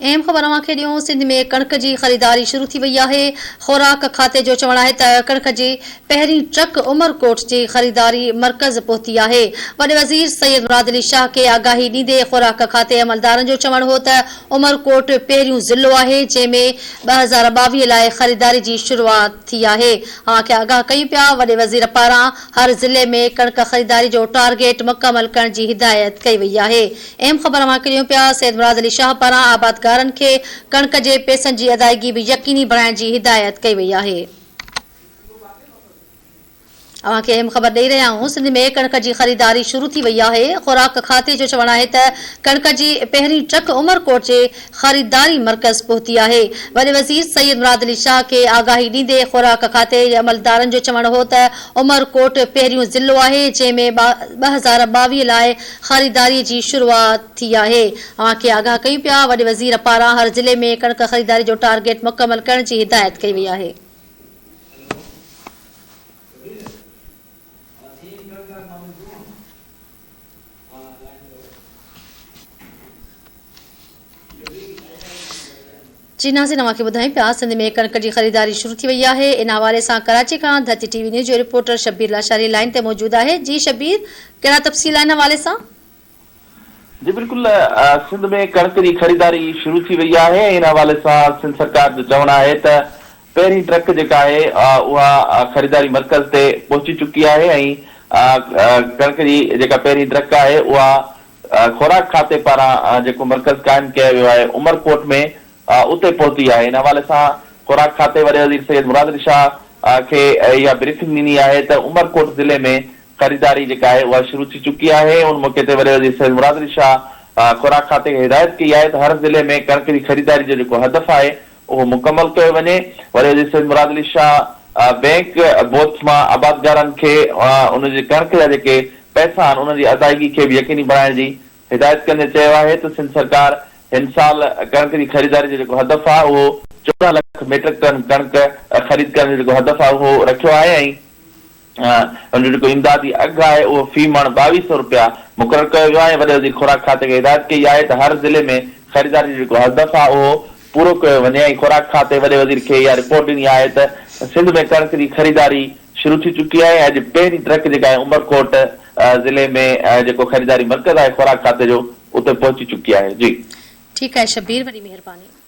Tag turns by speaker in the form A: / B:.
A: اهم خبر اوهان کي ڏيون سنڌ ۾ ڪڻڪ جي خريداري شروع ٿي وئي آهي، خوراڪ کاتي جو چوڻ آهي ته ڪڻڪ جي پهرين ٽرڪ عمرڪوٽ جي خريداري مرڪز پهتي آهي. وڏي وزير سيد مراد علي شاهه کي آگاهي ڏيندي خوراڪ کاتي عملدارن جو چوڻ هو ته عمرڪوٽ پهريون ضلعو آهي جنهن ۾ 2022 لاء خريداري جي شروعات ٿي آهي. اوهان کي آگاهه ڪيون پيا وڏي وزير پاران هر ضلعي ۾ ڪڻڪ خريداري جو ٽارگيٽ مڪمل ڪرڻ جي هدايت ڪئي وئي آهي. اهم خبر اوهان کي ڏيون پيا، سيد مراد علي شاهه پاران آبادگارن کي ڪڻڪ جي پئسن جي ادائيگي به يقيني بڻائڻ جي هدايت ڪئي وئي آهي. اوهان کي اهم خبر ڏئي رهيا آهيون سنڌ ۾ ڪڻڪ جي خريداري شروع ٿي وئي آهي، خوراڪ کاتي جو چوڻ آهي ته ڪڻڪ جي پهرين ٽرڪ عمرڪوٽ جي خريداري مرڪز پهتي آهي. وڏي وزير سيد مراد علي شاهه کي آگاهي ڏيندي خوراڪ کاتي جي عملدارن جو چوڻ هو ته عمرڪوٽ پهريون ضلعو آهي جنهن ۾ 2022 لاء خريداري جي شروعات ٿي آهي. اوهان کي آگاهه ڪيون پيا وڏي وزير پاران هر ضلعي ۾ ڪڻڪ خريداري جو ٽارگيٽ مڪمل ڪرڻ جي هدايت ڪئي وئي آهي. جي ناظرين اوهان کي ٻڌايون پيا سنڌ ۾ ڪڻڪ جي خريداري شروع ٿي وئي آهي ان حوالي سان ڪراچي کان ڌرتي ٽي وي نيوز جو رپورٽر شبير لاشاري لائين تي موجود آهي جي شبير ڪهڙا تفصيل آهن حوالي سان.
B: جي بلڪل سنڌ ۾ ڪڻڪ جي خريداري شروع ٿي وئي آهي ۽ ان حوالي سان سنڌ سرڪار جو چوڻ آهي ته پهرين ٽرڪ جيڪا آهي اها خريداري مرڪز تي پهچي چڪي آهي ۽ ڪڻڪ جي جيڪا پهرين ٽرڪ آهي اها خوراڪ کاتي پاران جيڪو مرڪز قائم ڪيو ويو آهي عمرڪوٽ ۾ اتي پهتي آهي ان حوالي سان خوراڪ کاتي وڏي وزير سيد مراد علي شاهه کي اها بريفنگ ڏني آهي ته عمرڪوٽ ضلعي ۾ خريداري جيڪا آهي اها شروع ٿي چڪي آهي، ان موقعي تي وڏي وزير سيد مراد علي شاهه خوراڪ کاتي کي هدايت ڪئي آهي ته هر ضلعي ۾ ڪڻڪ جي خريداري جو جيڪو هدف آهي اهو مڪمل ڪيو وڃي، وڏي وزير سيد مراد علي شاهه بئنڪ بوٿ مان آبادگارن کي ان جي ڪڻڪ جا جيڪي پئسا آهن انهن جي ادائيگي کي به يقيني بڻائڻ جي هدايت ڪندي چيو آهي ته سنڌ سرڪار هن سال ڪڻڪ جي خريداري جو جيڪو هدف آهي اهو 14 لک ميٽرڪ ٽن ڪڻڪ خريد ڪرڻ جو جيڪو هدف آهي اهو رکيو آهي ۽ ان جو جيڪو امدادي اگهه آهي اهو في مڻ 22 سئو رپيا مقرر ڪيو ويو آهي ۽ وڏي وزير خوراڪ کاتي کي هدايت ڪئي آهي ته هر ضلعي ۾ خريداري جو جيڪو هدف آهي اهو پورو ڪيو وڃي ۽ خوراڪ کاتي وڏي وزير کي اها رپورٽ ڏني آهي ته سنڌ ۾ ڪڻڪ جي خريداري شروع ٿي چڪي آهي ۽ اڄ پهرين ٽرڪ جيڪا آهي عمرڪوٽ ضلعي ۾ جيڪو خريداري مرڪز آهي خوراڪ کاتي جو اتي پهچي چڪي آهي جي.
A: ٺيڪ آهي شبير وڏي مهرباني.